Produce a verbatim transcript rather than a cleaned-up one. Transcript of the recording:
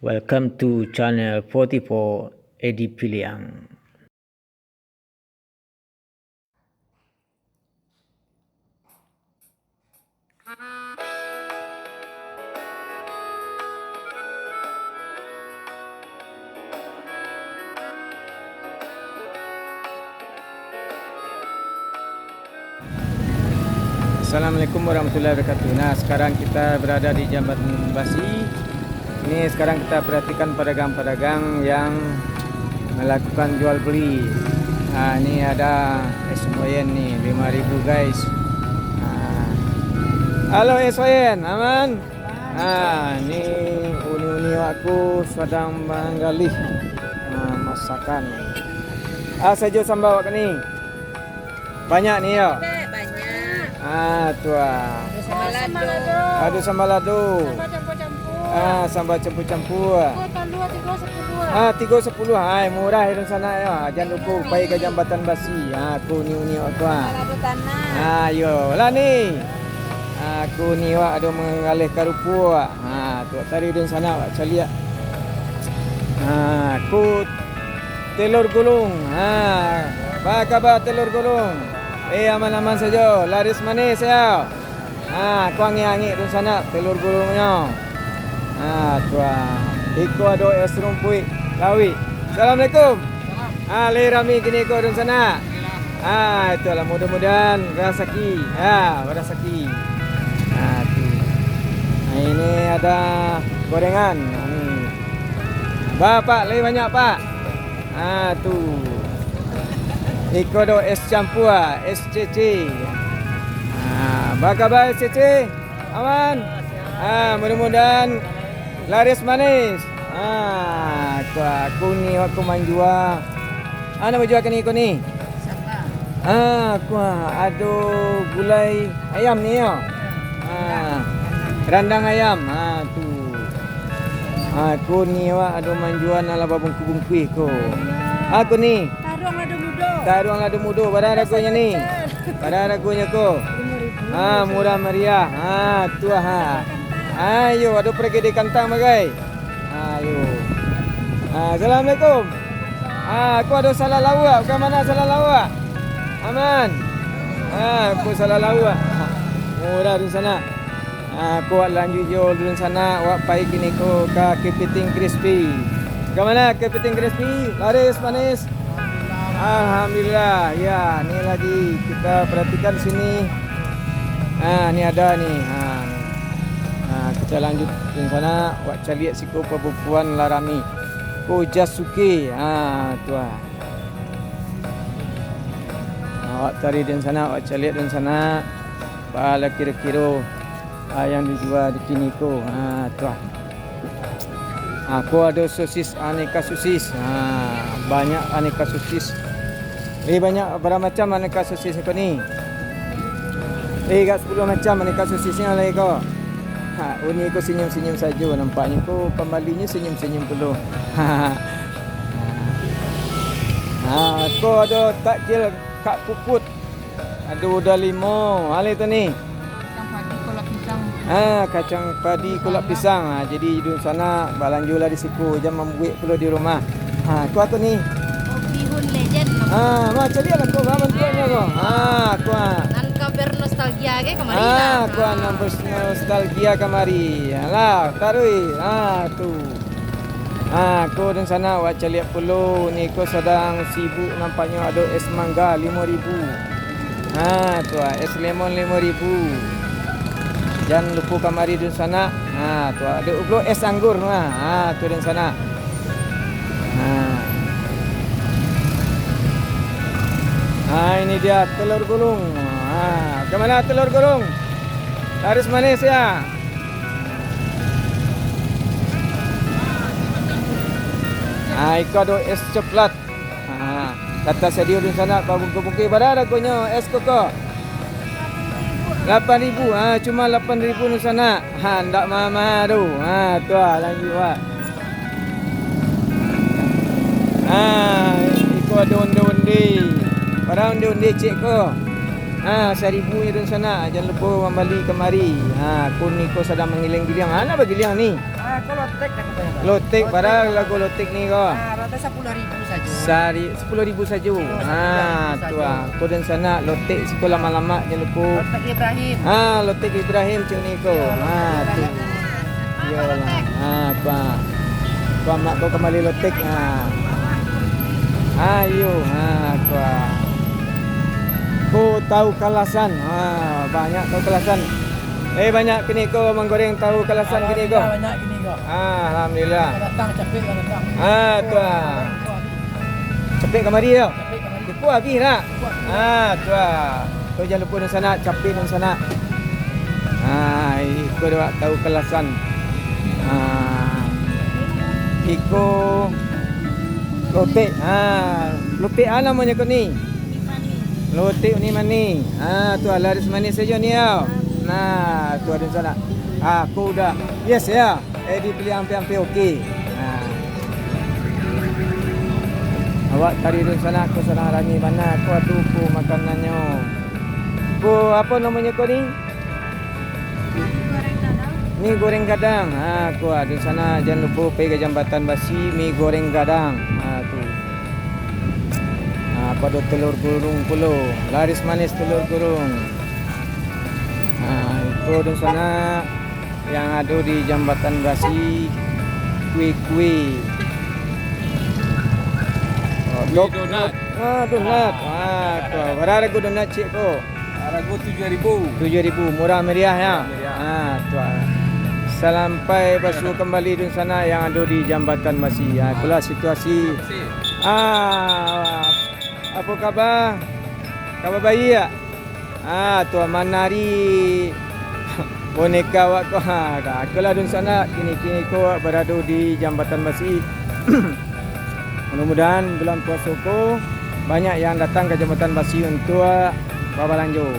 Welcome to channel forty-four, Edi Piliang. Assalamualaikum warahmatullahi wabarakatuh. Nah, sekarang kita berada di Jambatan Basi. Ini sekarang kita perhatikan pedagang-pedagang yang melakukan jual beli. Nah, ini ada es koyen nih, lima ribu, guys. Nah. Halo, es koyen, aman? Ah, ni uni-uni awak ko sadang manggalih, ah, masakan. Ah, sajo sambal awak ko ni. Banyak ni yo. Banyak. Ah, tu ah. Ada sambal lado. Ada sambal lado. Sambal campur-campur. Ah, sambal campur-campur. Tigo tolua, tigo sapuluah. Ah, tigo sapuluah. Ai, murah dunsanak yo. Jan lupo pai ka Jambatan Basi. Ah, ko uni-uni awak ko ah. Sambal lado tanah. Ah, yo lah ni. Ah, ko uni awak ado manggalih karupuak. Ha, tu tadi dunsanak awak caliak. Ha, ko telor gulung. Ha, baa kaba telor gulung? Eh, aman-aman sajo, laris manis yo. Ha, ko angek-angek dunsanak telor gulungnyo. Ha, tu ah. Iko ado es rumpuik lawik. Assalamualaikum. Ah, lai rami kini ko dunsanak. Ah, itulah, mudah-mudahan rasaki. Ya, rasaki. Ah, tu. Nah, ini ada gorengan. Hmm. Ba, Pak, lai banyak, Pak. Ah, tu. Iko do es campur, ah, es cece. Ah, baa kaba es cece? Aman? Ah, mudah-mudahan laris manis. Ah, ko, ko ni, ko manjua. Ah, nan manjua ko ni, ko ni? Saka. Ah, ko ado gulai ayam ni yo. Ah, randang ayam. Ah, tu. Ah, ko ni awak ado manjua nan lah babungkuih-bungkuih ko. Ah, ko ni. Taruang lado mudo. Taruang lado mudo. Bara haragonyo ni? Bara haragonyo ko? Limo ribu. Ah, murah meriah. Ah, tu ah. Ayo, ado paragi di kantang bagai. Ayo. Ah, assalamualaikum. Ah, ko ado salah lauak. Ka ma salah lauak? Aman. Ah, ko salah lauak. Murah dunsanak. Ah, ko awak lanjuik jo dunsanak, awak pai kini ko ka Kepiting Crispy. Ka ma Kepiting Crispy? Laris manis? Alhamdulillah. Ya, ni lagi kita perhatikan sini. Ah, ni ada ni. Ha, ni. Ha, kita lanjut dunsanak, awak caliak siko pabukuan lah rami. Ko jas suke. Ha, tu ah. Awak tari dunsanak, awak caliak dunsanak. Baa lah kiro-kiro, ah, yang dijua di kini ko. Ha, tu ah. Ha, ko ado sosis, aneka sosis. Ha, banyak aneka sosis. Eh, banyak bara macam aneka sosis ko ni. Eh, agak sapuluah macam aneka sosisnyo lai ko. Ha, uni ko senyum-senyum sajo nampaknyo ko, pambalinyo senyum-senyum pulo. Ha, ko ado takjil Kak Puput. Ado udah limo. Alai tu ni. Kacang padi kolak pisang. Ah, kacang padi kolak pisang. Ah, jadi dunsanak balanjo lah di siko, jan mambuek pulo di rumah. Ha, ko aku ni. Kopi Hun Legend. Ah, ma caliak lah ko, ba bantuaknyo ko. Ah, ko ah. Nan ka bernostalgia ke kamari lah. Ah, ko ah, nan bernostalgia kamari. Alah, taruih. Ah, tu. Ah, ko dunsanak, awak caliak pulo, ni ko sadang sibuk nampaknyo, ado es mangga limo ribu. Ah, tu ah, es lemon limo ribu. Jan lupo kamari dunsanak. Ah, tu ah, ado pulo es anggur, ah. Ah, tu dunsanak. Ah. Ah, ini dia telur gulung. Ah, ka ma telur gulung? Laris manis ya. Ah, iko ado es coklat. Ah, ka tasadio dunsanak babungkuih-bungkuih. Bara haragonyo es koko? Lapan ribu. Ah, cuma lapan ribu dunsanak. Ha, ndak maha-maha tu. Ha, tu ah, lanjuik, Pak. Ha, iko ado onde-onde. Bara onde-onde cek ko? Ha, saribu je dunsanak. Jan lupo mambali kamari. Ha, ko ni ko sadang mangiliang-giliang. Ha, nak bagiliang ni? Lotek, padahal lagu lotek ni ko. Ah, rata sapuluah ribu sajo. Sari, sapuluah ribu sajo. Oh, sapuluah ribu sajo. Ah, tu ah. Ko dunsanak, lotek siko lamak-lamak, jan lupo. Lotek Ibrahim. Ah, lotek Ibrahim cik ni ko. Iyo, lotek Ibrahim. Ah, tu. Iyolah. Ah, ko ah. Ko amak ko kambali lotek. Ah. Ah, iyo. Ah, ko ah. Ko tahu kalasan. Ah, banyak tahu kalasan. Eh, banyak kini ko manggoreng tahu kalasan kini ko. Alhamdulillah, banyak kini ko. Ah, alhamdulillah. Ka datang, capek ka datang. Ah, tu ah. Capek kamari yo. Capek kamari. Iko abih lah. Iko abih. Ah, tu ah. Tu jan lupo dunsanak, capek dunsanak. Ah, iko dek tahu kalasan. Ah. Iko lotek. Ah, lotek a namonyo ko ni? Lotek ni manih. Ha, tu laris manih sajo ni yo. Nah, tu dunsanak. Ah, ko udah. Yes yo. Eh, dipiliah ampia-ampia oke. Nah. Awak tadi dunsanak ko sadang rami bana ko, aduh, ko makanannyo. Ko apo namonyo ko ni? Mi goreng gadang. Ha, ko dunsanak jan lupo pai ka Jambatan Basi, mi goreng gadang. Ha, tu. Ha, pado telur gulung pulo. Laris manis telur gulung. Ha, iko dunsanak yang ado di Jambatan Basi, kue-kue. Oh, donat. Ah, donat. Ah, tu. Bara harago donat, cik, ko? Harago tujuah ribu. Tujuah ribu, murah meriah yo. Murah meriah. Ah, tu. Salampai basuo kambali dunsanak yang ado di Jambatan Basi. Ah, itulah situasi. Terima kasih. Ah, apo kaba? Kaba baiak? Ah, tu manari boneka awak ko. Ha, itulah dunsanak, kini-kini ko awak barado di Jambatan Basi. Mudah-mudahan bulan puaso ko banyak yang datang ka Jambatan Basi untuak babalanjo.